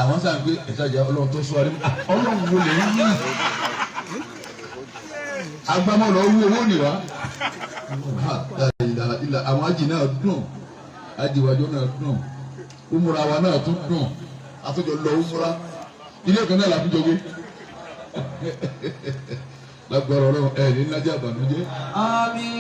Àwọn sáà ń gbé ìtajà Ọlọ́run tó sọ ọ́ Ọlọ́run wo lè ń yí agbámọ́ lọ wú owó nìwá. Àwọn ájì náà dùn, ájìwájú náà dùn, umura wa náà tún dùn, àtúnjọ lọ umura ilé kan náà làtúnjọ gbé lágbára Ọlọ́run. Ẹ ní nájà bànújẹ́. Àmín.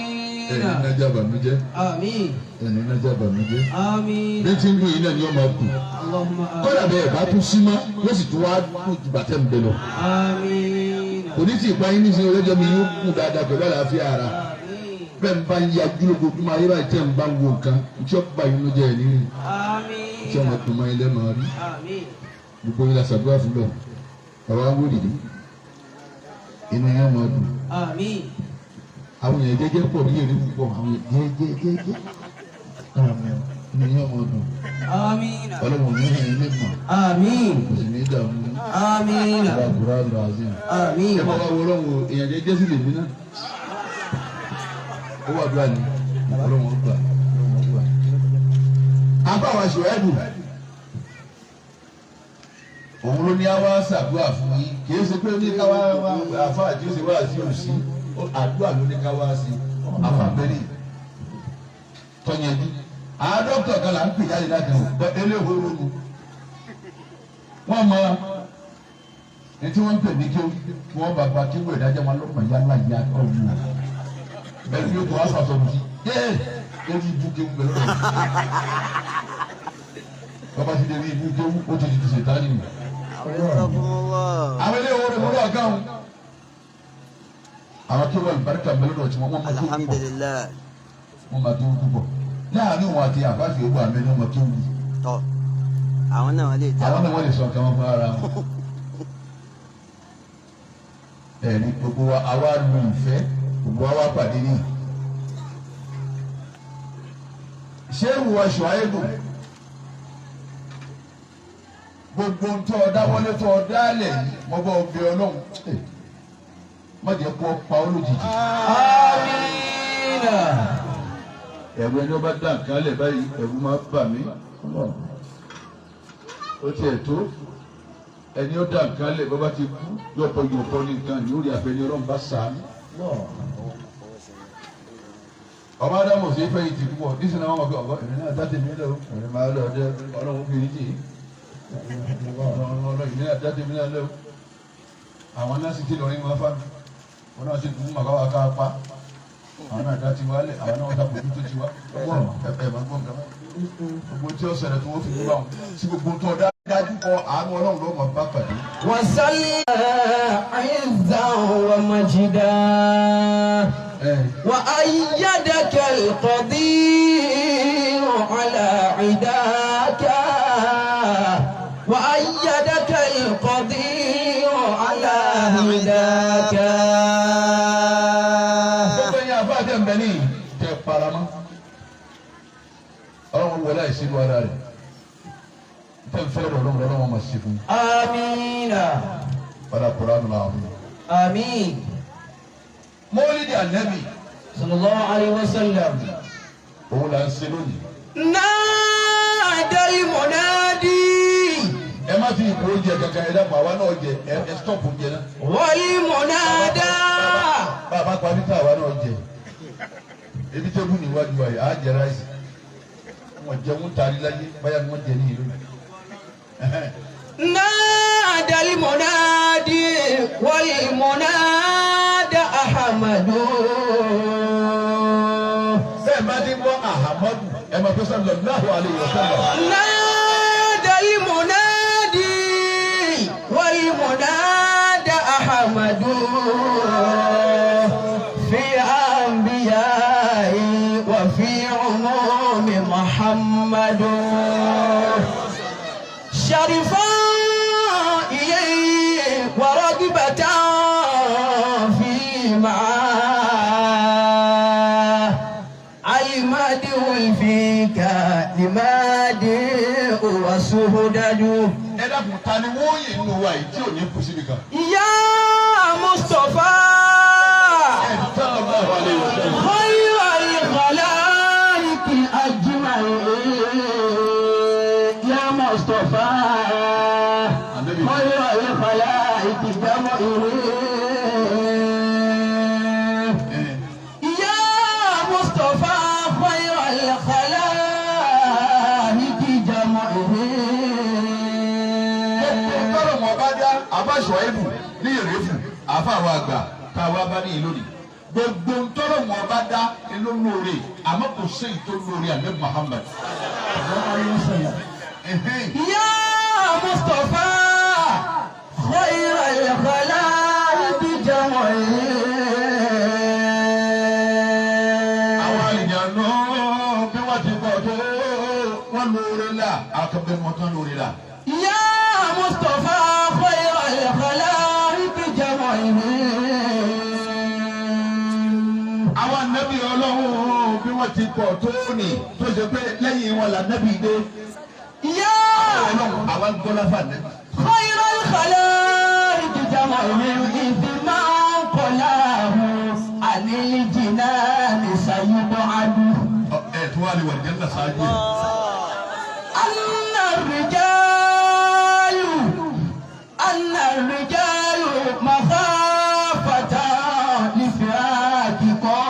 Ẹ ní nájà bànújẹ́. Àmín. Ẹ ní nájà bànújẹ́. Àmín. Bí tí ń dùn yìí náà ni ó máa dùn. Allahumma àmín. Kódà bẹ́ẹ̀ bá tún sí mọ́, yóò sì tún wá dùn ju bàtẹ́ ń bẹ lọ. Àmín. Kò ní tí ì pa yín nísìnyí, ọlọ́jọ́ mi yóò kún dáadáa pẹ̀lú àlàáfíà ara. Àmín. Bẹ́ẹ̀ ń bá ń ya dúró ayé báyìí, tẹ́ ń bá ń wo nǹkan tí ó bá yín ló jẹ́ ẹ̀ nírì Àmín. tí ọmọ tó máa ń lẹ́ máa rí. Àmín. Gbogbo yín la ṣàdúrà fún bẹ́ẹ̀. Bàbá ń wò dìde, inú yẹn máa dùn. Àmín. Àwọn èèyàn jẹ́jẹ́ pọ̀ ní èrè púpọ̀, àwọn èèyàn jẹ́jẹ́ jẹ́jẹ́, inú yẹn máa dùn. Àmín. Ọlọ́run ní ẹ̀yìn lẹ́gbọ̀n. Àmín. Kò sì ní dààmú. Àmín. Ọlọ́run àdúrà àzín. Àmín. Ẹ máa wá wo Ọlọ́run o, èèyàn jẹ́jẹ́ sì lèmi náà. Ó wà dúrà ní Ọlọ́run ó gbà, Ọlọ́run ó gbà. Àbáwá ṣùwẹ́bù òun ló ní á wá ṣàdúrà fún yín. Kì í ṣe pé ní ká wá àfa àti ó ṣe wá sí òsì, àdúrà ló ní ká wá sí. Àfa bẹ́ẹ̀ni tọ́yẹ̀dú àwọn dókítà kan là ń pè jáde láti hàn eléhóró nu wọ́n mọ ní tí wọ́n ń pè ní kí wọ́n bàbá kí wọ́n ìdájọ́ wọn lọ́mọ yálà yá ọ̀gbìn bẹ́ẹ̀ ni ó tó wá sọ̀tọ̀ sí ẹ́ orí ibú kéwú bẹ́ẹ̀ lọ́dọ̀ bàbá ti lè rí ibú kéwú, ó ti di Sètánì nù. Àwọn eléhóró ni wọ́n lọ́ọ̀ gáwọn àwọn tó wà lùbáríkà bẹ́ẹ̀ lọ́dọ̀ tí wọ́n máa tó púpọ̀. Alhamdulillah. Wọ́n máa tó púpọ̀ láàrin òun àti àbáṣe owó àmì ẹni wọ́n tó wù. Tọ, àwọn náà lè dá. Àwọn náà wọ́n lè sọ nǹkan wọn fún ara wọn. Ẹ̀rí gbogbo wa, àwa lu ìfẹ́, gbogbo wa wá pàdé ní. Ṣé ìwọ Ṣùáìbù, gbogbo ń tọ́ ọ dáwọ́lé tó ọ dálẹ̀ yìí, mo bá ọ bẹ Ọlọ́run, má jẹ́ kó pa ọ́ lójijì. Àmín. Ẹ̀rù ẹni ọba dá nǹkan lẹ̀ báyìí, ẹ̀rù máa bà mí. Ó tiẹ̀ tó ẹni ó dá nǹkan lẹ̀, bọ́bá ti kú, yọ̀pọ̀ yọ̀pọ̀ ní nǹkan ní orí àfẹ́ni Ọlọ́run bá sàánú. Ọba Ádámù sí fẹ̀yìntì púpọ̀ nísìnyí, àwọn ọmọ ọgbọ èmi náà dá tèmi lẹ o, èmi máa lọ ọdẹ Ọlọ́run fi ní jì í Ọlọ́run, èmi náà dá tèmi náà lẹ o. Àwọn náà sì ti lọrin wọn fámi, wọn náà sì tún màkà wà ká pa, àwọn náà dá tiwa lẹ, àwọn náà wọn sàbòjú tó tiwa ẹ ẹ máa gbọ́ nǹkan báyìí. Gbogbo tí ó ṣẹlẹ̀ tó wọ́n fi gbọ́ àwọn sí gbogbo tó dájú kọ, àánú Ọlọ́run ló máa bá pàdé. وسل عزا ومجدا. وأيدك القدير على عداك، وأيدك القدير على عداك. Gbogbo ẹ̀yin àfa àti ẹ̀mbẹ́ ní tẹ paramọ́, Ọlọ́run wọlé àìsínú ara rẹ̀ tẹ́ ń fẹ́rẹ̀, Ọlọ́run Ọlọ́run máa ṣe fún yín. آمين. Padà Kùránù làwọn fún yín. آمين. Mọ́lídìí Ànábì صلى الله عليه وسلم. òun là ń ṣe lónìí. نادى المنادي. Ẹ má ti ìkó oúnjẹ kankan, ẹ dàpọ̀ àwa náà jẹ, ẹ stop oúnjẹ náà. والمنادى. Bàbá parí tá àwa náà jẹ, ebi tẹ́kù níwájú wa yìí, á jẹ ráìsì. Wọn jẹun tari láyé báyà ni wọ́n jẹ ní ìlú. نادى المنادي والمنادى أحمد. Bẹ́ẹ̀ bá ti gbọ́ Ahamadu, ẹ máa fẹ́ sallallahu alaihi wasallam. نادى المنادي والمنادى أحمد في أنبياء وفي عموم محمد شرفا إليه ورغبة في معاه المدح فيك لمادئ وسهدد. Ẹ dákun, ta ni wọ́n yè nínú wa yìí tí ò ní kú síbi kan? يا مصطفى. Sallallahu alaihi wasallam. خير الخلائق أجمعين يا مصطفى. جمعه يا مصطفى خير الخلائق جمعه Tọ́lọ̀ wọn bá dá àbáṣọ ẹ̀bù ní ìrẹ́fù àfàwọn àgbà tá a wá bá ní ìlú ni. Gbogbo tọ́lọ̀ wọn bá dá ló lóore àmọ́ kò sí èyí tó lóore àná Muhammad. يا مصطفى خير الخلائق جمعه Àwọn àlìjànú bí wọ́n ti pọ̀ tó wọ́n lóore là àkàbẹ̀ wọn tán lóore là. يا مصطفى خير الخلائق جمعه Àwọn ànábì Ọlọ́run bí wọ́n ti pọ̀ tó ní tó ṣe pé lẹ́yìn wọn là nábì dé. يا Ọlọ́run àwa gbọ́lá fà nábì. خير الخلائق جمعه إذ ما قلاه عن الجنان سيبعد Ẹ tó wà lè wà jẹ́ ńlá ṣáájú ẹ̀. أن الرجال مخافة لفراقكم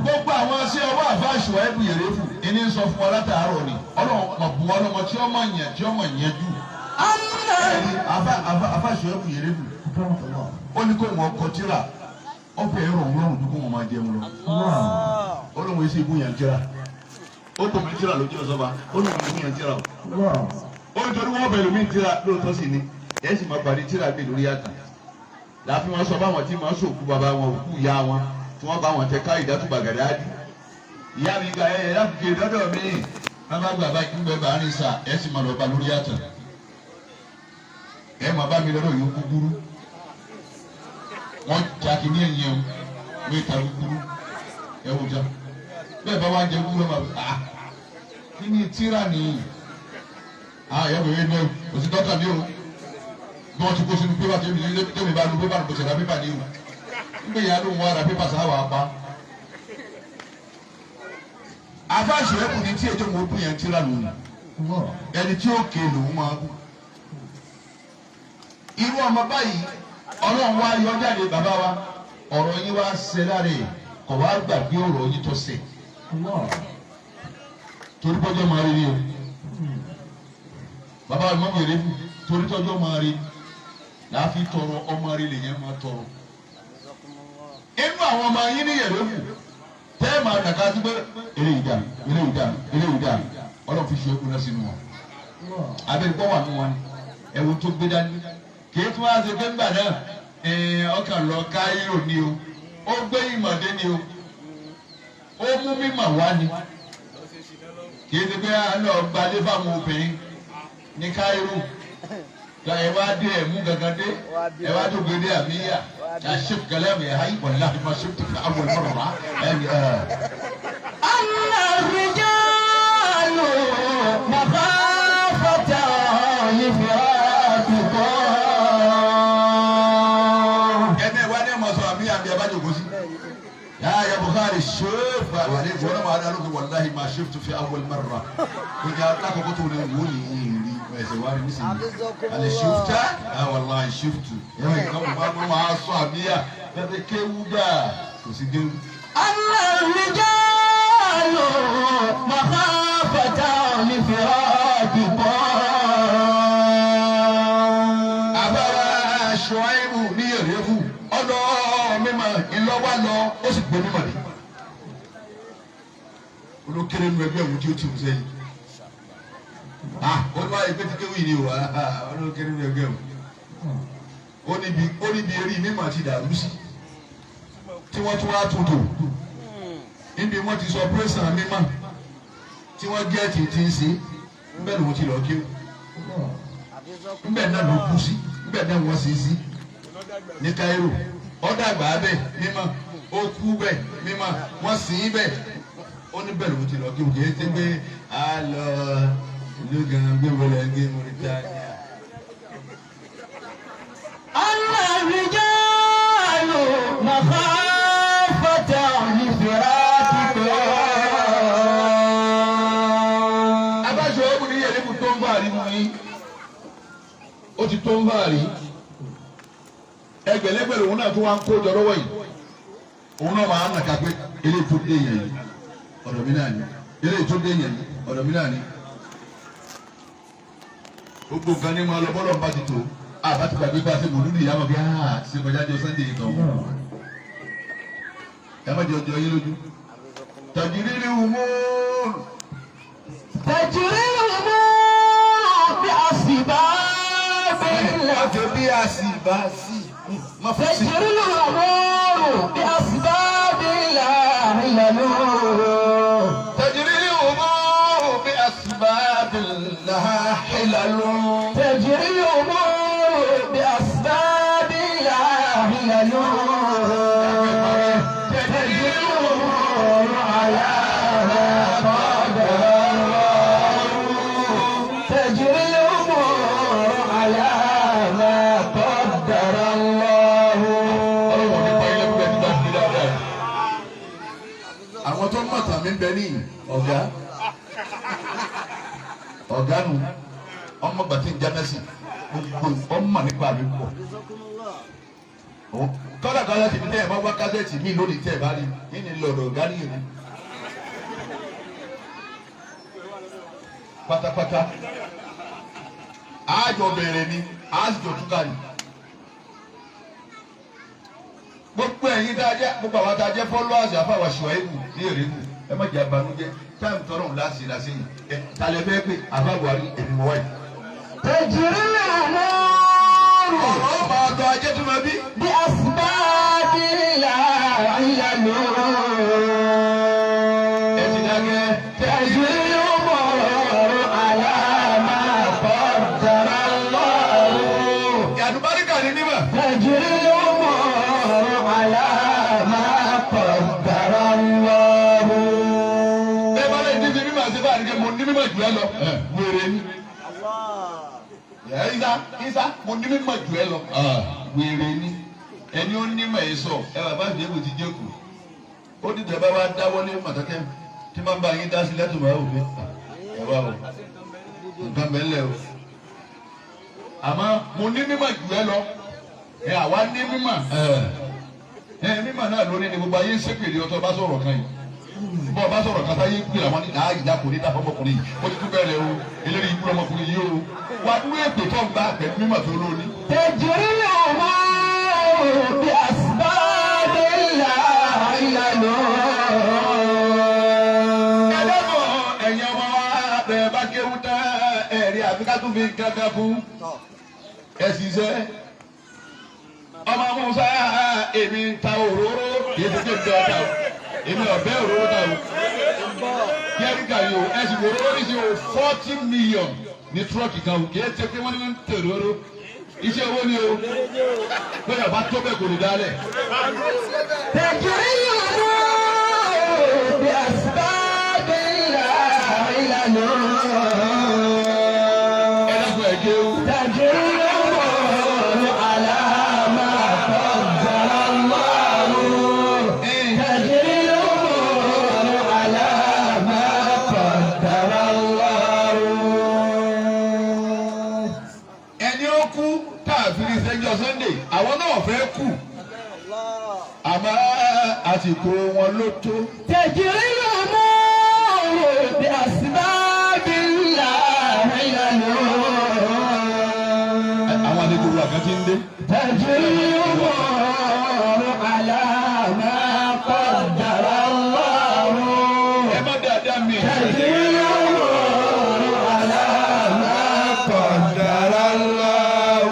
Gbogbo àwọn ṣé ọwọ́ àfáàṣù ẹ̀bù yẹ̀rẹ́fù ẹni ń sọ fún wa látàárọ̀ ni Ọlọ́run mọ̀ bù wá lọ́mọ tí ọmọ yẹn tí ọmọ yẹn jù. أن Àfáàṣù ẹ̀bù yẹ̀rẹ́fù ó ní kó wọn kọ tíra ó fẹ́ ẹ̀rọ òun lọ́rùn tó kó wọn máa jẹun lọ. Ó lóun èsì ibú yẹn tíra ó kò mí tíra lójú ọ̀sọ́ba ó lóun ibú yẹn tíra o. Ó ní torí wọ́n bẹ̀rù mí tíra lóòótọ́ sì ni ẹ̀ sì máa pàdé tíra mi lórí àtàn. Láàfin wọn sọ báwọn tí máa sòkú bàbá wọn òkú ìyá wọn tí wọ́n bá wọn tẹ ká ìdátùbàgàdá dì. Ìyá mi gba ẹ láti dọ́dọ̀ mi bàbá gbà bá ń bẹ bá rìn sà ẹ sì máa lọ bá lórí àtàn. Ẹ máa bá mi lọ́dọ̀ yóò gúgúrú. Wọ́n já kí ní ẹ̀yìn ẹ̀ wọ́n ìta gúgúrú ẹ wò já. Bẹ́ẹ̀ bá wá jẹ gúgúrú ẹ máa bẹ ah kí ni tíra nìyí? Ah ẹ wò ó ní o sì dọ́kà mi o. Bí wọ́n ti kó sínú pépà tẹ́mi bá lu pépà kò sì ra pépà ní o. Nígbà yà á lóun wá ra pépà sáwà pa. Àfáàṣì ẹ̀kú ni tí ètò ìwọ̀n bùn yẹn tíra lòun. Ẹni tí ó ké lòun máa bù. Irú ọmọ báyìí Ọlọ́run wá yọ jáde bàbá wa ọ̀rọ̀ yín wá ṣe láre kò wá gbàgbé ọ̀rọ̀ yín tó ṣe. Torí pọ́jọ́ máa rí ni o. Bàbá wa mọ̀ wèrè fún torí tọ́jọ́ máa rí láàfin tọrọ ọmọ rí lèyẹn máa tọrọ. Inú àwọn ọmọ yín ní yẹ̀rọ kù tẹ́ ẹ̀ máa dàka sí pé eléyìí dà eléyìí dà eléyìí dà Ọlọ́run fi ṣe é kúnná sínú wọn. Abẹ́rẹ́ gbọ́ wà nù wọn ni ẹ̀wọ̀n tó gbé dání. Kì í tún wá ṣe pé ńgbà náà ọkàn lọ Káírò ni o ó gbé ìmọ̀dé ni o ó mú mímọ̀ wá ni. Kì í ṣe pé à ń lọ gbalé fáwọn obìnrin ní Káírò ẹ wá dé ẹ mú gangan dé ẹ wá tó gbé dé àmìyá àṣep gẹlẹ́mì ẹ ayé wàlá ma ṣe tó fi àwọn ìmọ̀ràn ẹ ẹ. أن الرجال مخافة لفراقكم Ẹni ẹ wá ní ọmọ sọ àmìyá àmì ẹ bá jòkó sí. Yà Bukhari ṣéfà wà ní ìwọ́n máa dá lókè wàláhi ma ṣe tó fi àwọn ìmọ̀ràn. Kò alákọ̀ọ́kọ́ tó ní wò ní ìrì ẹsẹ̀ wá rí nísìnyí. Àlè ṣífúta ẹ wàláhi ṣífútu. Ẹ wọ́n ìkànnì máa sọ àmìyá bẹ́ẹ̀ kéwú gbà kò sí kéwú. أن الرجال مخافة لفراقكم Àbára Ṣùáìbù ní Yẹ̀rẹ́fù ọ̀dọ̀ mímọ̀ ìlọ́wà lọ ó sì gbé mímọ̀ dé. Olókèrè nu ẹgbẹ́ òun tí ó ti wù sẹ́yìn. Olúwa ẹgbẹ́ ti kéwì ni o, olókèrè nu ẹgbẹ́ òun. Ó níbi eré mímọ̀ ti dàrú sí. Tí wọ́n tún wá tuntò. Níbi wọ́n ti sọ pírẹ́sàn mímọ̀ tí wọ́n gẹ́ẹ̀tì ti ń ṣe. Ńbẹ̀ lòun ti lọ kéwù. Ńbẹ̀ náà ló kú sí. Ńbẹ̀ náà wọ́n ṣe sí. Ní Cairo ó dàgbà bẹ́ẹ̀ mímọ́ ó kú bẹ́ẹ̀ mímọ́ wọ́n sìn ín bẹ́ẹ̀ ó ní bẹ́ẹ̀ ló ti lọ kí òkè ṣe pé a lọ ìlú gan gbé wọlé gbé Mauritania. أن الرجال مخافة لفراقكم Abáṣọ ọ̀bùn ní yẹ̀lẹ́kù tó ń bá àrí mu yín ó ti tó ń bá àrí Ẹgbẹ̀lẹ́gbẹ̀ lòun náà tó wá ń kó jọ lọ́wọ́ yìí. Òun náà máa ń nàka pé eléyìí tó dé yẹn yìí ọ̀dọ̀ mi náà ni, eléyìí tó dé yẹn yìí ọ̀dọ̀ mi náà ni. Gbogbo nǹkan ní máa lọ bọ́lọ̀ ń bá ti tó. Àbá ti gbàgbé bá a ṣe mòlúdì yá mọ̀ bí a ti ṣe kọjá jọ Sunday yìí kan. Ẹ má jẹ ọjọ́ yín lójú. Tàjírírí umur. تجري الأمور بأسباب Má fi bí a sì bá sí. Má fi sí. تجري الأمور بأسباب لا علل. Tàjírírí umur bí asbab laha hilal. تجري الأمور بأسباب لا علل. تجري الأمور على ما قدر الله. تجري الأمور على ما قدر الله. Ọlọ́run nípa ilé pípẹ́ tí bá ti dáadáa. Àwọn tó mọ̀ tàmí ń bẹ ní ọ̀gá. Ọ̀gá nu ọmọ gbàtí ń jámẹ́sì gbogbo ọmọ nípa mi pọ̀. Kọ́dà kọ́dà tèmi tẹ́ ẹ̀ bá wá kásẹ̀tì mí lónìí tẹ́ ẹ̀ bá rí kí ni lọ́dọ̀ ọ̀gá ní ìlú. Pátápátá àjọ bẹ̀rẹ̀ ni àjọ túkà ni. Gbogbo ẹ̀yin tá a jẹ́ gbogbo àwọn tá a jẹ́ followers àfàwà ṣùwáìbù ní èrèbù ẹ má jẹ́ abanújẹ́ táìmù tọrọ ńlá sí la sí yìí ẹ talẹ̀ fẹ́ pé àfà Buhari èmi mọ̀ wáyé. تجري الأمور Ọ̀rọ̀ máa tọ́ ajé tó máa bí. بأسباب لا علل. Ẹ ti dákẹ́. تجري الأمور على ما قدر الله. Àlùbáríkà ni mímọ̀. تجري الأمور على ما قدر الله. Ẹ bá lè ní ti mímọ̀ àti bá àdìgẹ́ mo ní mímọ̀ jù ẹ lọ. Wèrè ni. Ẹ Isa Isa mo ní mímọ̀ jù ẹ lọ. Wèrè ni. Ẹni ó nímọ̀ ẹ sọ ẹ bàbá ìdẹ́kù ti jẹ́kù. Ó dìde bá wá dáwọ́lé màtàkẹ́ tí máa ń bá yín dá sí lẹ́tùn bá wò pé ẹ wá o nǹkan bẹ́ẹ̀ lẹ̀ o. Àmọ́ mo ní mímọ̀ jù ẹ lọ. Ẹ àwa ní mímọ̀. Ẹ mímọ̀ náà lórí ni gbogbo ayé ń ṣépèlé ọtọ́ bá sọ̀rọ̀ kan yìí. Bọ́ ọ bá sọ̀rọ̀ kan sáyé pé àwọn ní àá ìyá kò ní dá fọmọkùnrin yìí ó ti tún bẹ̀rẹ̀ o eléré ikú ọmọkùnrin yìí o wà á dúró èpè tó ń bá pẹ̀lú mímọ̀ tó lóní. تجري الأمور بأسباب لا علل. Ẹ dẹ́kun ẹ̀yin ọmọ wa bẹ̀rẹ̀ bá kéwú tán ẹ̀rí àfi ká tún fi kankan fún ẹ ṣiṣẹ́. Ọmọ Musa èmi ń ta òróró kì í ṣe pé mi ọ̀tá o èmi ọ̀bẹ òróró ta o kẹ́ríkà yìí o ẹ sì wò òróró ní sí o 40 million ní tírọ́ọ̀kì kan o kì í ṣe pé wọ́n ní wọ́n ń tẹ̀ òróró iṣẹ́ owó ni o bẹ́ẹ̀ bá tó bẹ́ẹ̀ kò lè dálẹ̀. تجري الأمور بأسباب لا علل. Ẹ dákun ẹ kéwú. تجري الأمور على ما قدر الله. تجري الأمور على ما قدر الله. Ẹni ó kú káàfin ìṣẹ́jọ́ Sunday àwọn náà fẹ́ kú àmọ́ àsìkò wọn ló tó. تجري الأمور بأسباب لا علل. Àwọn àlejò wa kan ti ń dé. تجري الأمور على ما قدر الله. Ẹ má dáadáa mi. تجري الأمور على ما قدر الله.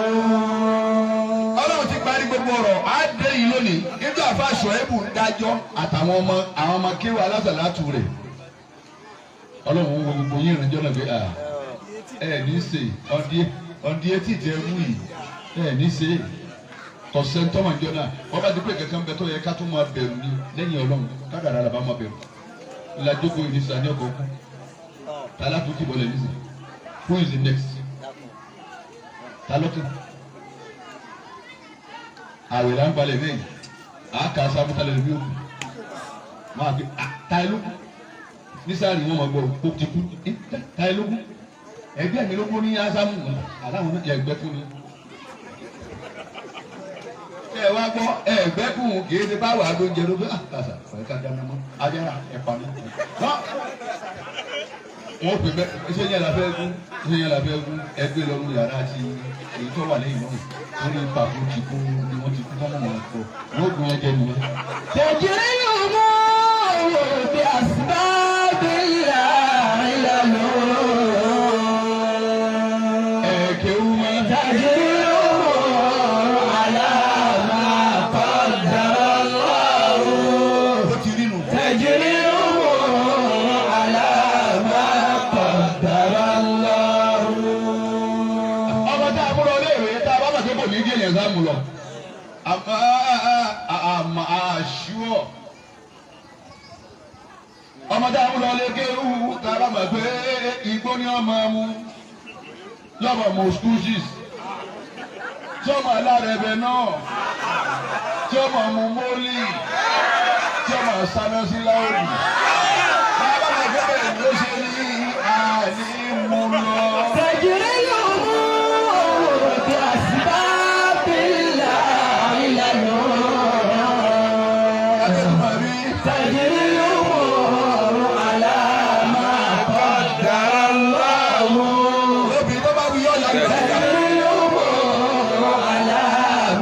Ọlọ́run ti parí gbogbo ọ̀rọ̀ á dé yìí lónìí nígbà fáṣọ ẹ̀bù ń dájọ́ àtàwọn ọmọ àwọn ọmọ kéwà alásàlátù rẹ̀. Ọlọ́run ń wo gbogbo yín ìrìnjọ́ náà pé à ẹ ní í ṣe ọ̀dí etí ìjẹ́ mú yìí ẹ ní í ṣe kọ̀sẹ́ńtọ́mọ̀ ìjọ náà wọ́n bá ti pé kankan bẹ tó yẹ ká tún máa bẹ̀rù ni lẹ́yìn Ọlọ́run kádàrá làbá máa bẹ̀rù ìlàjókòó yìí ní sani ọkọ̀ kú tàlá tó kìbọ̀lẹ̀ nísìn. Who is the next? Ta ló kàn? Àwẹ̀ là ń balẹ̀ bẹ́ẹ̀ àáka sábútà lẹ́nu bí òkú máa fi ta ẹ lókun nísàlì wọn máa gbọ́ kó ti kú ta ẹ lókun ẹgbẹ́ mi lókun ní ásámù aláwọn náà ẹgbẹ́ fún mi. Ẹ wá gbọ́ ẹgbẹ́kùn kìí ṣe báwo àgbóúnjẹ ló gbé àkàṣà ọ̀rẹ́ ká dáná mọ́ ajára ẹ̀pà ní. Wọ́n pè bẹ́ẹ̀ ṣé yẹn la fẹ́ gún ṣé yẹn la fẹ́ gún ẹgbẹ́ lọ́nu yàrá àti èyí tó wà lẹ́yìn náà lórí pàbó ti kú ni wọ́n ti kú mọ́mọ́ wọn kọ wọ́n gun ẹjẹ nìyẹn. تجري الأمور بأسباب لا علل. Ẹ̀ẹ́kẹ́ wú mọ́. تجري الأمور على ما قدر الله. Ó ti rí nù. تجري الأمور على ما قدر الله. Ọmọ tá a múlò léèwé tá a bá bàtẹ́ kò ní díẹ̀ yẹn sá mú lọ. Àmọ́ àmọ́ àṣùọ̀. Ọmọ tá a múlò léèkéwú tá a bá mọ̀ pé igbó ni ọmọ mu lọ́mọ mu school. Tí ọmọ alárẹ̀bẹ̀ náà tí ọmọ mu mólì tí ọmọ sáná sí láòdì. Bàbá mi fẹ́ bẹ̀rẹ̀ ló ṣe ní àní mú lọ. تجري الأمور بأسباب لا علل. تجري الأمور على ما قدر الله. Obìnrin tó bá wí yọ̀ yà lọ. تجري الأمور على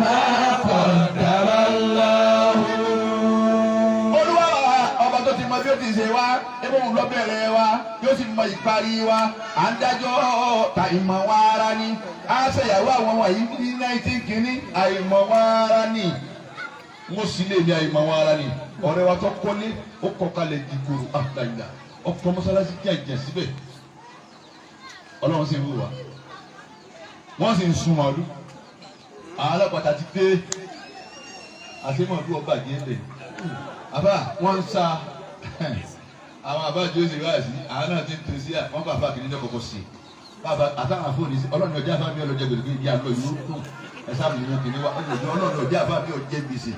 ما قدر الله. Olúwa ọba tó ti mọ bí ó ti ṣe wá, ebó òun lọ bẹ̀rẹ̀ wa, yóò sì mọ ìparí wa, à ń dájọ́ ta ìmọ̀ wa ara ni. A ṣèyàwó àwọn wọ̀nyí ní 19 kìíní, àìmọ̀ wa ara ni. Wọ́n sì lè ní àìmọ̀ wa ara ni. Ọ̀rẹ́ wa tó kọ́lé, ó kọ́ kalẹ̀ dìgbòrò àtàyà, ọkọ̀ mọ́sálásí kí àjẹ́ síbẹ̀. Ọlọ́run sì ń wò wá. Wọ́n sì ń sun màálù. Àwọn alápàtà ti dé. Àṣemọ̀lú ọba àjẹ́ àbá wọn ń sa àwọn àbá jose wá sí àwọn náà ti ń tún sí wọn kọ àbá kìíní lọkọọkọ sí bàbá àtàwọn àfọwọ́nì sí ọlọ́run ọjà àbá mi ọlọ́jẹ gbèsè kí àlọ́ yìí ó kù ẹ sábà mú kìíní wá ọlọ́run ọjà àbá mi ọjẹ gbèsè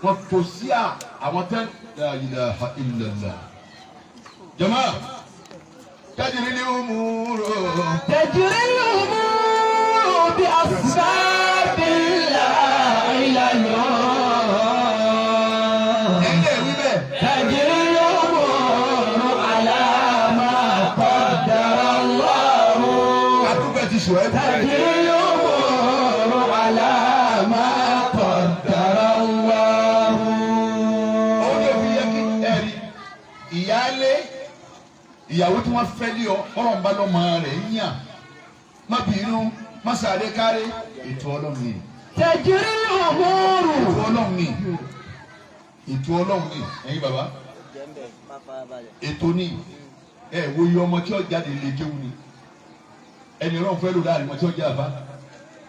wọn tò sí àwọn tẹ́ la ilaha illallah jama tajiri ni umuro تجري الأمور بأسباب لا علل. ẹ̀yin lè wí bẹ́ẹ̀. تجري الأمور على ما قدر الله. Adúgbò ti sùn ẹ́. تجري الأمور على ما قدر الله. Ó lè fi yẹ kí ẹ̀rí ìyáálé ìyàwó tí wọ́n fẹ́ lé ọ ọ̀rọ̀ ń bá lọ́mọ rẹ̀ ń yàn má bínú má sáré káré ètò ọlọ́run ni. تجري الأمور. Ètò ọlọ́run ni, ètò ọlọ́run ni. Ẹ̀yin bàbá, ètò ni. Ẹ wo iye ọmọ tí ó jáde lè kéwu ni ẹni ọlọ́run fẹ́ lò láàrin ọmọ tí ó jẹ́ àbá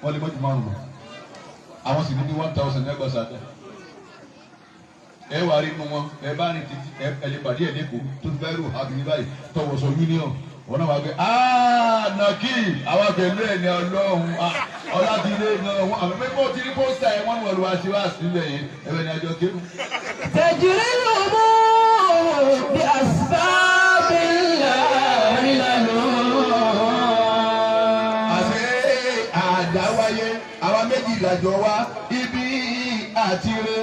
wọ́n lè mọ́jú márùn lọ àwọn sì ní ní 1000 ẹgbàá sáadà ẹ wà rí inú wọn ẹ bá rìn títí ẹ lè pàdé ẹ lẹ́kọ̀ọ́ tó ti fẹ́ rò àbí ní báyìí tọwọ́sọ union wọn náà wà gbé aa nàkí àwọn pẹ̀lú ẹ̀ ní ọlọ́run ọlátìlé náà wọn àmì pé kó ti rí pósítà ẹ wọn wọlé wá sí wá sílẹ̀ yẹn ẹ̀rọ ní àjọ kéwù. تجري الأمور بأسباب لا علل. Àṣé àdáwáyé àwa méjì làjọ wá ibi àtire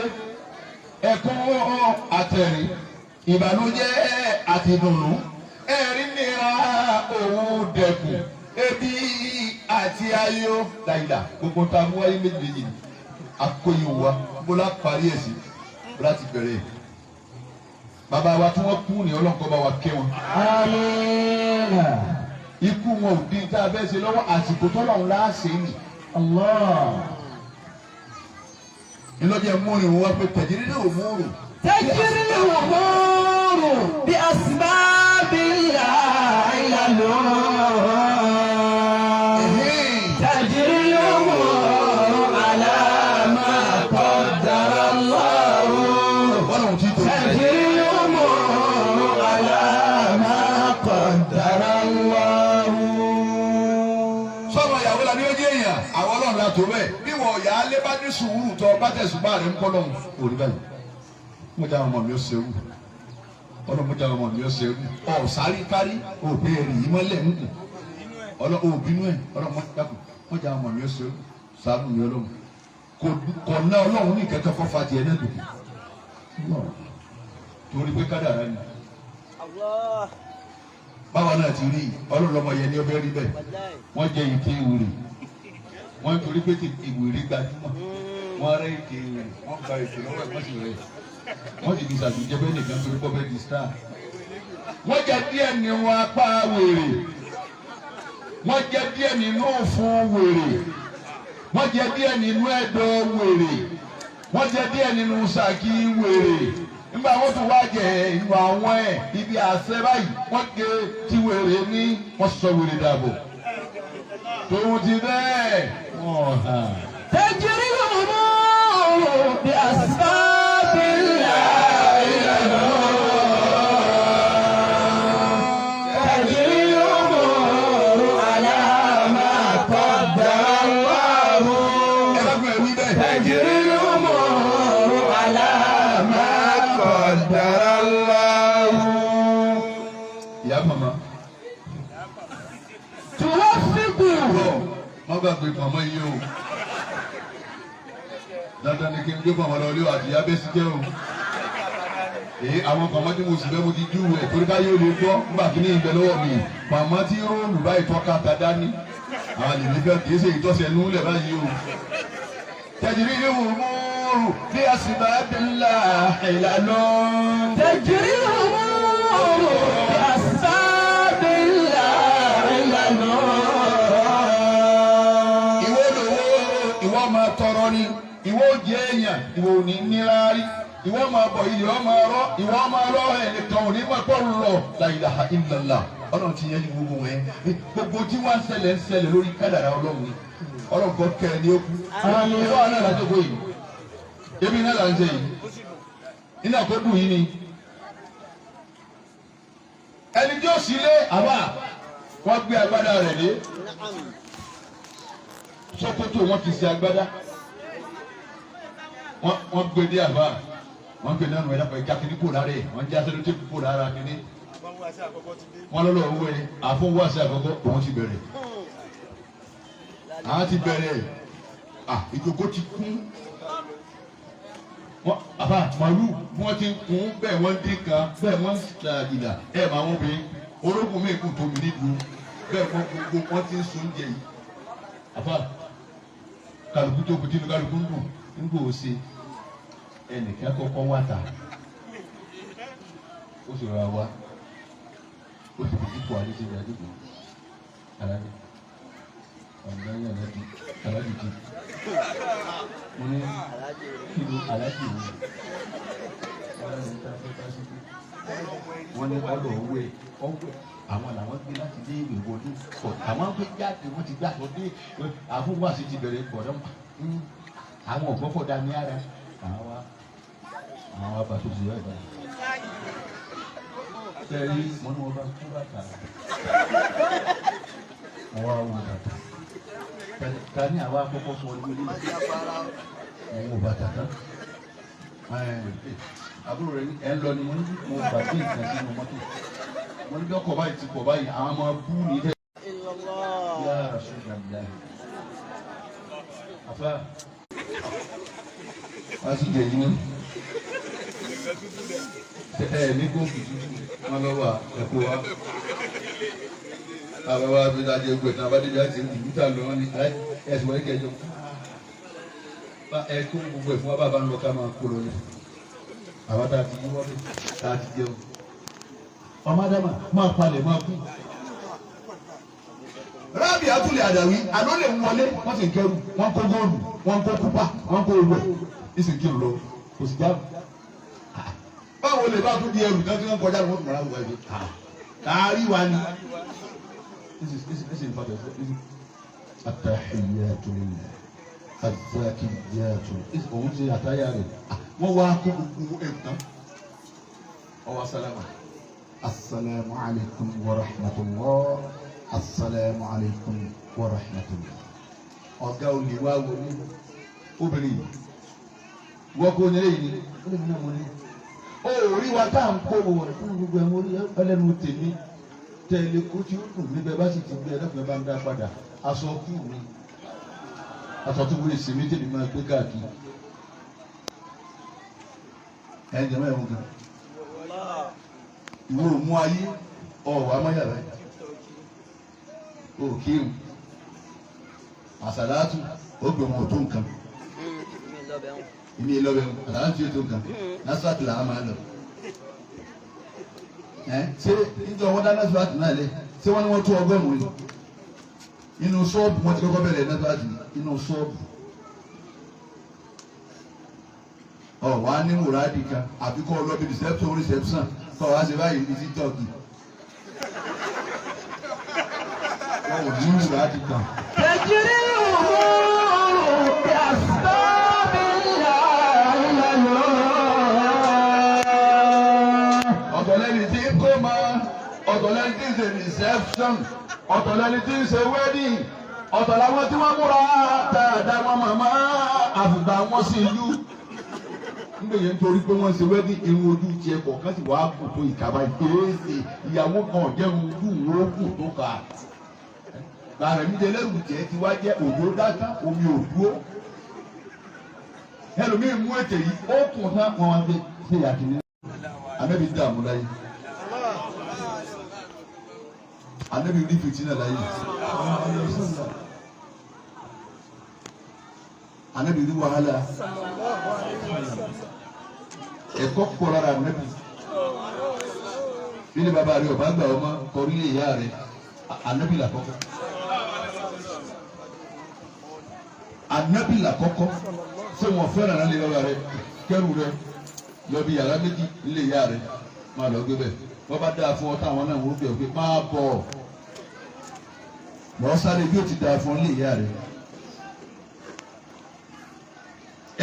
ẹkún àtẹ̀rín ìbànújẹ́ àti ìdùnnú ẹ̀rín nira òun dẹkùn ebi àti ayọ̀ láìla gbogbo tá a mú wáyé méjì méjì ni akóyè wa bó la parí ẹ̀ sí bó la ti bẹ̀rẹ̀ ẹ̀ bàbá wa tí wọ́n kú ní ọlọ́nkọ́ bá wa kẹ́ wọn. آمين. Ikú wọn ò dín tá a fẹ́ ṣe lọ́wọ́ àsìkò tọ́lọ́run láàṣẹ nì. الله. Ńlọ́jẹ́ múrin wọn pé tẹ̀jírí ní òmùrù. تجري الأمور بأسباب لا علل. تجري الأمور على ما قدر الله. Bọ́lá ti tó. تجري الأمور على ما قدر الله. Sọ́mọ ìyàwó la ní ó jẹ́ èèyàn àwọn ọlọ́run la tó bẹ́ẹ̀ bí wọ́n ọ̀yà alẹ́ bá ní sùúrù tó bá tẹ̀sùn bá rẹ̀ ń kọ́ lọ́hùn. Òrí báyìí mo jẹ́ àwọn ọmọ mi ó ṣerú ọlọ́run mo jẹ́ àwọn ọmọ mi ó ṣerú ọ̀ sáré kárí òbí rì í mọ́lẹ̀ ń kù ọlọ́run òbínú ẹ̀ ọlọ́run mo dákun mo jẹ́ àwọn ọmọ mi ó ṣerú ṣàánú mi ọlọ́run. Kò ná ọlọ́run ní kẹ́kẹ́ kọ́ fa tiẹ̀ náà gòkè. Torí pé kádàrá ni. Báwa náà ti rí ọlọ́run lọ́mọ yẹn ní ọbẹ̀ rí bẹ́ẹ̀. Wọ́n jẹ ìké ìwèrè. Wọ́n torí pé ìwèrè gbajúmọ̀. Wọ́n rẹ́ ìké ìwèrè. Wọ́n gba ètò lọ́wọ́ ẹ̀ wọ́n sì rẹ̀. Wọ́n sì fi ṣàtúnjẹ bẹ́ẹ̀ nìkan torí pé ọbẹ̀ di star. Wọ́n jẹ díẹ̀ nínú apá wèrè. Wọ́n jẹ díẹ̀ nínú òfun wèrè. Wọ́n jẹ díẹ̀ nínú ẹ̀dọ̀ wèrè. Wọ́n jẹ díẹ̀ nínú sàkí wèrè. Nígbà wọ́n tún wá jẹ inú àwọn ẹ̀ ibi àṣẹ báyìí wọ́n gé tí wèrè ní wọ́n sọ wèrè dàbò. Tòun ti bẹ́ẹ̀ wọ́n hàn. تجري الأمور بأسباب الله تجري الأمور على ما قدر الله Ẹ bá gbọ́ ẹ wí bẹ́ẹ̀. تجري الأمور على ما قدر الله Ìyá màmá. توفق Wọ́n gbàgbé pàmò yìí o. Dandan ni kí n gbé pàmò lọ ilé àti ìyá bẹ́ẹ̀ sí jẹ́ o. Èyí àwọn pàmò tí mo sì fẹ́ mo ti júwe ẹ̀ torí ká yóò lè gbọ́ nígbà kí ní ìbẹ̀ lọ́wọ́ mi. Pàmò tí róòlù báyìí tọ́ka ta dání. Àwọn lè ní fẹ́ kì í ṣe ìtọ́sẹ̀ núlẹ̀ báyìí o. Tẹ̀jìrì ni wò múrù bí a sì bá bí ńlá ìlànà. تجري الأمور بأسباب الله Ìwọ lówó ìwọ máa tọrọ ni ìwọ jẹ èèyàn ìwọ ò ní níláárí ìwọ máa bọ̀ ilé ọmọ ọrọ ìwọ máa rọ ẹnìkan ò ní máa pọ̀ lọ la ilaha illallah ọlọ́run ti yẹn ní gbogbo wọn gbogbo tí wọ́n ń ṣẹlẹ̀ ń ṣẹlẹ̀ lórí kádàrá ọlọ́run ni ọlọ́run kọ́ kẹ́ ẹ ní okú ìwọ náà láti kó yìí ebi náà là ń ṣe yìí iná kó dùn yìí ni ẹni tí ó sì lé àbá wọ́n gbé agbádá rẹ̀ lé Sókótó wọ́n fi ṣe agbádá wọ́n gbé dé àbá wọ́n gbé nánu ẹ̀dá pẹ̀lú jákèjì kò lára ẹ̀ wọ́n já sẹ́nu tẹ́kù kò lára kínní wọ́n lọ́lọ́ owó ẹ̀ àfọwọ́sẹ̀ àkọ́kọ́ òun ti bẹ̀rẹ̀ àwọn ti bẹ̀rẹ̀ à ìjókòó ti kún wọ́n àbá màálù bí wọ́n ti ń kún bẹ́ẹ̀ wọ́n dín kan bẹ́ẹ̀ wọ́n ń ṣàgìdà ẹ̀ máa wọ́n bẹ orógùn mi kù tómi nídùú bẹ́ẹ̀ wọ́n gbogbo wọ́n ti ń sun oúnjẹ yìí àbá kálukú tó kùtì ní kálukú ń dùn ń kò ṣe ẹnìkan kọ́kọ́ wá ta ó sì rọra wá ó sì fi dípò àdéṣe ìrìn àjò aláàjì ọ̀nà yẹn aláàjì aláàjì jì mo ní kí ni aláàjì wò aláàjì tá a fẹ́ bá sí wọ́n ní ọlọ́ owó ẹ̀ ọwọ́ àwọn làwọn gbé láti dé ìwé wọlé pọ̀ àwọn gbé jáde wọ́n ti gbà tó dé àfọwọ́sí ti bẹ̀rẹ̀ pọ̀ náà àwọn ọ̀gbọ́fọ̀ dání ara àwọn wa àwọn wa bá tó ti yọ ìbára tẹ́rí mo ní wọ́n bá kú bàtà mo wá wo bàtà ta ní àwa àkọ́kọ́ fún ọ ní wọlé mo wo bàtà tán àbúrò rẹ ní ẹ ń lọ ni mo ní mo gbàgbé nǹkan sínú mọ́tò mo ní bí ọkọ̀ báyìí ti pọ̀ báyìí àwọn ọmọ bú ní tẹ́. Ya Rasulullah. Àfà wá sí jẹ yìí ní ẹ ní kóòkì tútù wọn lọ wà ẹkọ wa bàbá wa fi dájẹ gbẹ náà bá débi àti ìlú tà lọ wọn ni ẹsùn wọlé kẹjọ bá ẹ kó gbogbo ẹ fún wa bàbá ń lọ ká máa kó lọ ní àwọn tá a ti yíwọ́ bẹ́ẹ̀ tá a ti jẹun ọmọ adama máa palẹ̀ máa kú. Rábì Atúlẹ̀ Àdàwí àná lè wọlé wọ́n sì ń kẹrù wọ́n kó góòlù wọ́n kó kúpà wọ́n kó owó ẹ̀ sì ń kírun lọ kò sì jáàmù. Báwo lè bá tún di ẹrù tán tí wọ́n kọjá lọ́wọ́ tó mọ̀ra wọ̀ ẹ́ kárí wa ni. Attahiyatu lillah azzakiyatu òun ti àtàyà rẹ̀ wọ́n wá kó gbogbo ẹrù tán ọwọ́ sálámà. Assalamu alaikum wa rahmatullah. Assalamu alaikum wa rahmatullah. Ọ̀gá olè wá wọlé obìnrin yìí. Wọ́n kó nílé yìí ni. Ó lè mú náà mo ní. Ó rí wa tá à ń kó wọ̀ fún gbogbo ẹ̀mú orí ẹlẹ́nu tèmi. Tẹ̀lé kó tí ó dùn mí bẹ́ẹ̀ bá sì ti gbé ẹlẹ́kùnrin bá ń dá padà. Aṣọ kú mi. Aṣọ tó wúlò sí méjèèjì máa gbé káàkiri. Ẹ jẹ́ mẹ́rin gan. Ìwọ ò mú ayé ọ̀wọ́ amáyàrá yìí. O kírun. Àsàlátù ó gbé wọn ò tó nǹkan. Ìmí lọ́bẹ̀ wọn. Àsàlátù yóò tó nǹkan. Násàtì là á máa lọ. Ẹ ṣé níjọ wọn dá násàtì náà lẹ? Ṣé wọ́n ní wọ́n tó 100 ni? Inú ṣọ́ọ̀bù wọn ti kọ́kọ́ bẹ̀rẹ̀ násàtì inú ṣọ́ọ̀bù. Ọ̀ wá ní mùràdì kan àbí kọ́ ọlọ́bí reception reception kọ́ wá ṣe báyìí ní títọ́ọ̀kì. Wọ́n ò ní mùràdì kan. تجري الأمور بأسباب الله. Ọ̀tọ̀ lẹni tí ń kó mọ, ọ̀tọ̀ lẹni tí ń ṣe reception, ọ̀tọ̀ lẹni tí ń ṣe wedding, ọ̀tọ̀ làwọn tí wọ́n múra dáadáa wọn màmá àfìgbà wọn sì yú. Nígbà yẹn nítorí pé wọ́n ṣe wedding irun ojú tiẹ̀ kọ̀ọ̀kan sì wàá kù tó ìkàbá ìgbésẹ̀ ìyàwó kan ọ̀jẹ̀run ojú wọn ó kù tó kà. Bàrẹ̀ mi jẹ lẹ́rù jẹ́ ti wá jẹ́ òjò dáká omi ò dúró. Ẹlòmíì mú ètè yìí ó kùn tán wọn wá gbé ṣe yàtìní. Ànábì dààmú láyé. Ànábì rí fìtínà láyé. Ànábì rí wàhálà. Ẹ̀kọ́ pọ̀ lára Ànábì. Nílé bàbá rẹ̀ ọ̀bá gbà ọmọ kọrí lé ìyá rẹ̀. Ànábì làkọ́kọ́. Ànábì làkọ́kọ́. Ṣé wọn fẹ́ràn náà lé bàbá rẹ̀? Kẹ́rù rẹ̀ lọ bí yàrá méjì nílé ìyá rẹ̀ máa lọ gbé bẹ́ẹ̀. Wọ́n bá dáa fún ọ táwọn náà wọ́n gbé ọ pé máa bọ̀. Lọ sáré bí ó ti dáa fún ọ nílé ìyá rẹ̀.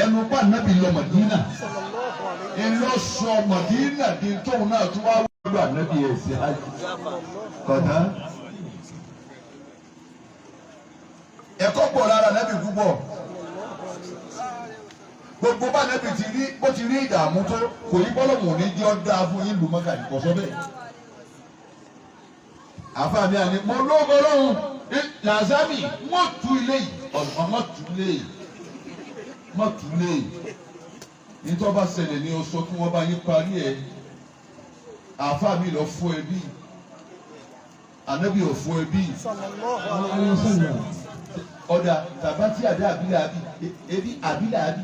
Ẹnu pa Ànábì lọ Mọ̀dínà. Ńlọ sọ Mọ̀dínà di tóun náà tún wá wọ́n Ànábì ẹ̀ sí hajj. Kọ̀tán. Ẹ̀kọ́ pọ̀ lára Ànábì púpọ̀. Gbogbo bá Ànábì ti rí bó ti rí ìdààmú tó kò yí bọ́lọ̀mù ní jẹ́ ọ́ dáa fún yín lù mọ́kà kò sọ bẹ́ẹ̀. Àfààní àní mo lóko lóhùn Làzámì wọ́n tu ilé yìí ọ̀nà wọ́n tu ilé yìí wọ́n tu ilé yìí. Nítorí bá ṣẹlẹ̀ ni o sọ kí wọ́n bá yín parí ẹ̀. Àfààní lọ fún ẹbí. Ànábì ò fún ẹbí. Ọ̀dà tàbátì àdá àbílẹ̀ àbí ebi àbílẹ̀ àbí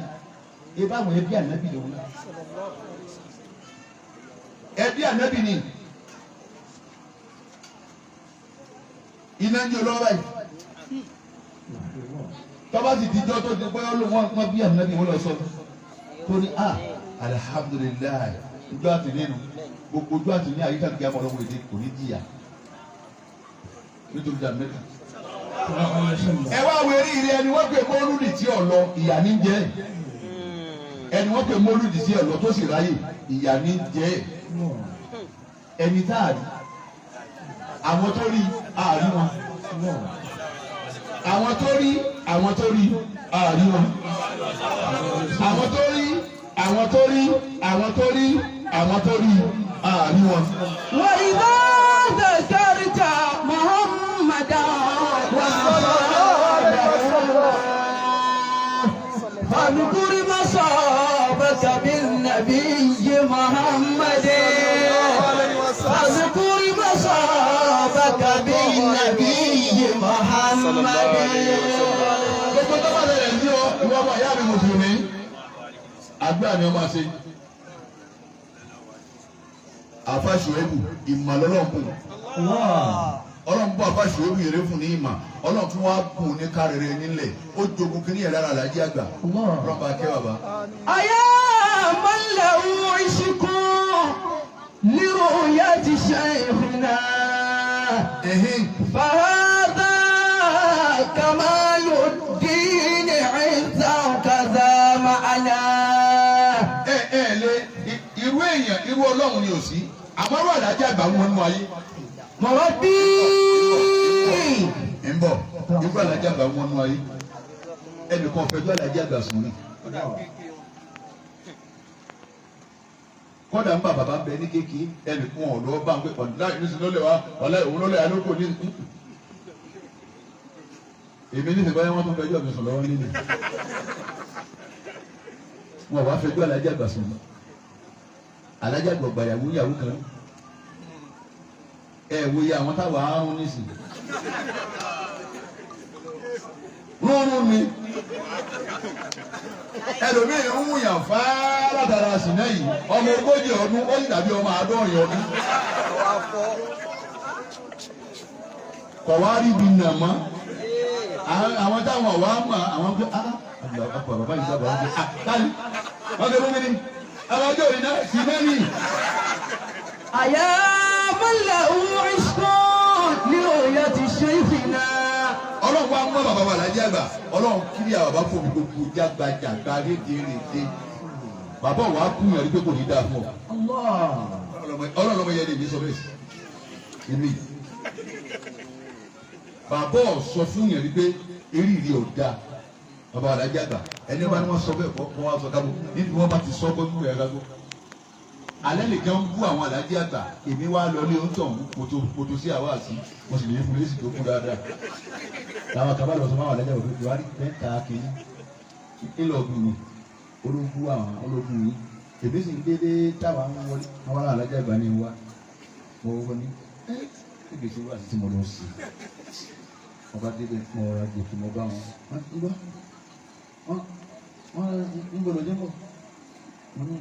ebi àwọn ẹbí ànábì lòun náà. Ẹbí ànábì ni iná ń jẹ olówó báyìí. Tọ́ba sì dijọ́ tó di pé wọ́n wọ́n bí ànábì wọ́n lọ sọ tó ní a alihamudulilayi ojú àti nínú gbogbo ojú àti ní àyíká gbé àmọ́ ọlọ́wọ́ èdè kò ní jìyà nítorí ànábì. Ẹ wá wo eré ilé ẹni wọ́n pè mọ́lúdì tí ò lọ ìyà ní jẹ́ ẹni wọ́n pè mọ́lúdì tí ò lọ tó sì ráyè ìyà ní jẹ́ ẹni tá a rí àwọn tó rí àárí wọn àwọn tó rí àwọn tó rí àárí wọn àwọn tó rí àwọn tó rí àwọn tó rí àwọn tó rí àárí wọn. وإذا ذكرت محمدا فاذكر مصابك بالنبي محمد فاذكر مصابك بالنبي محمد. Gbogbo tó bá lẹ̀ ní ọ ìwọ ọmọ ìyá mi mùsùlùmí àdúrà ni wọ́n máa ṣe. Àfa Ṣùẹ́bù ìmọ̀ lọ́lọ́run bùn. Ọlọ́run bọ́ àfa Ṣùẹ́bù yèrè fún ní ìmọ̀ Ọlọ́run tún wá bùn ní kárẹ̀rẹ̀ nílẹ̀ ó jogun kí ní ẹ̀rọ alájí àgbà Ọlọ́run bá kẹ́ bàbá. أيا من له عشق لرؤية شيخنا Ẹ̀hìn. فهذا كمال الدين عزا كذا معنى. Ẹ ẹ lé irú èèyàn irú Ọlọ́run ni ò sí àmọ́ irú alájí àgbà wọn nú ayé. مربي Ń bọ̀ irú alájí àgbà wọn nú ayé ẹnìkan fẹjọ́ alájí àgbà sùn ni. Kọ́dà ń bà bàbá ń bẹ ní kékeré ẹnìkan ọ̀dọ́ bá ń pẹ́ ọ̀dọ́ ìlú sí lólè wa ọ̀lá òun lólè alóko ní. Èmi ní ìsìnkú wọn tún fẹjọ́ mi sùn lọ́wọ́ nílé. Wọn wá fẹjọ́ alájà àgbà sùn. Alájà àgbà ọgbà ìyàwó ìyàwó kan. Ẹ wo iye àwọn táwa àrùn nísìn. Rúnrún ni. Ẹlòmíì ń wùyàn fáá látara sìnà yìí. Ọmọ 40 ọdún ó sì dàbí ọmọ 70 ọdún. Kọ̀ wá rí ibi nà mọ́. Àwọn táwọn wà á mọ̀ àwọn pé àpò bàbá yìí sábà wọ́n pé táyì wọ́n fi fún mi ní àwọn ọjọ́ òní náà sì náà nì. أيا من له عشق لرؤية شيخنا Ọlọ́run wa mọ́ bàbá wa lájẹ́ àgbà Ọlọ́run kiri àwọn bàbá fún mi gbogbo jágbajàgba rédèrèdè bàbá wa kú yẹn rí pé kò ní dáa fún ọ. Ọlọ́run lọ́mọ yẹn lè ní sọ bẹ́ẹ̀ sí èmi. Bàbá ọ̀ sọ fún yẹn rí pé eré ìrì ò dáa bàbá wa lájẹ́ àgbà ẹni bá ní wọ́n sọ bẹ́ẹ̀ kọ́ wọ́n sọ kábò níbi wọ́n bá ti sọ kó nínú ẹ̀ kábò. Alẹ́ nìkan ń bú àwọn alájí àgbà èmi wá lọ ní oúnjẹ ọ̀hún kòtò sí àwa àti mo sì lè fún lésì tó kún dáadáa. Làwọn kan bá lọ sọ fún àwọn alájí àgbà pé Buhari mẹ́ta kìíní ńlọgùn ni ológun àwọn ológun yìí èmi sì ń dédé táwa ń wọlé àwọn alájí àgbà ní wa mo wọ ní ẹ gbèsè wá sí tí mo lọ sí ọba débẹ̀ mo rọra gòkè mo bá wọn ń gbọ́ wọn ń gbọ́dọ̀ jẹ́ bọ̀ mo ní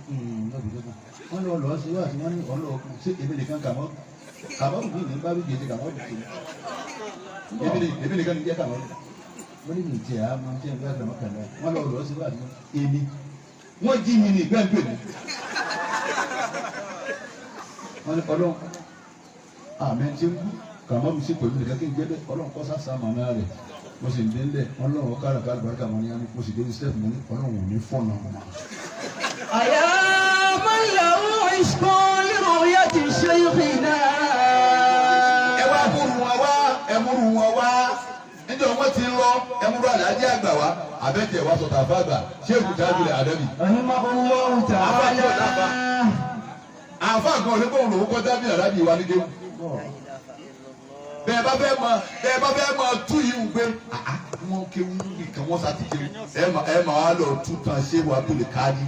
lọ́bì lọ́bì wọ́n lọ lọ́ọ́ sí wá sí wọ́n ní ọlọ́ọ̀kú sí èmi nìkan kàmọ́ kàmọ́ mi ní bá wíjì sí kàmọ́ mi èmi nìkan ní jẹ́ kàmọ́ mo ní mi tiẹ̀ á máa jẹ́ ìgbà kàmọ́ kàmọ́ wọ́n lọ lọ́ọ́ sí wá sí èmi wọ́n jí mi ní ìgbẹ́ ń pè mí. Wọ́n ní ọlọ́run àmì tí ń kú kàmọ́ mi sí pẹ̀lú nìkan kí n jẹ́ bẹ́ẹ̀ ọlọ́run kọ́ sàṣà màmá rẹ̀ mo sì ń dé ńlẹ̀ ọlọ́run kára kára bàrẹ́kà mọ́ ní á ní mo sì dé ní sẹ́ẹ̀fù mo ní ọlọ́run ò ní fọ́nà mọ́. أيا من له عشق لرؤية شيخنا Ẹ wá múru wọn wá ẹ múru wọn wá níjọ́ wọn ti lọ ẹ múru àlàájì àgbà wá àbẹ̀tẹ̀ wá sọ̀tà àfàgbà ṣé èkúta abilẹ̀ àdẹ́bì. رحمه الله تعالى Àfa kan ò ní bóun lòún kọ́ dábìlì àdábì wa ní déwù. Bẹ́ẹ̀ bá fẹ́ mọ bẹ́ẹ̀ bá fẹ́ mọ tú yìí ń gbé wọ́n kéwú nìkan wọ́n sá ti kéwú ẹ mà wá lọ tú tán ṣé wàá tó lè káàdì.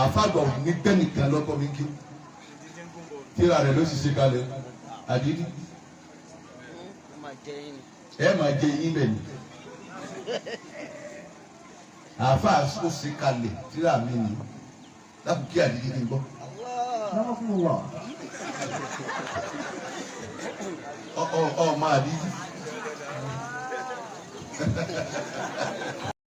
Àfa àgbà ò ní gbẹ́ nìkan lọ́kọ́ mi kéwú. Tíra rẹ̀ ló sì ṣe kalẹ̀ àdídí. Ẹ máa jẹ yín bẹ̀ ni. Àfa ó ṣe kalẹ̀ tíra mi ni lákòókè kí àdídí ni gbọ́. Ọ ọ máa dídí.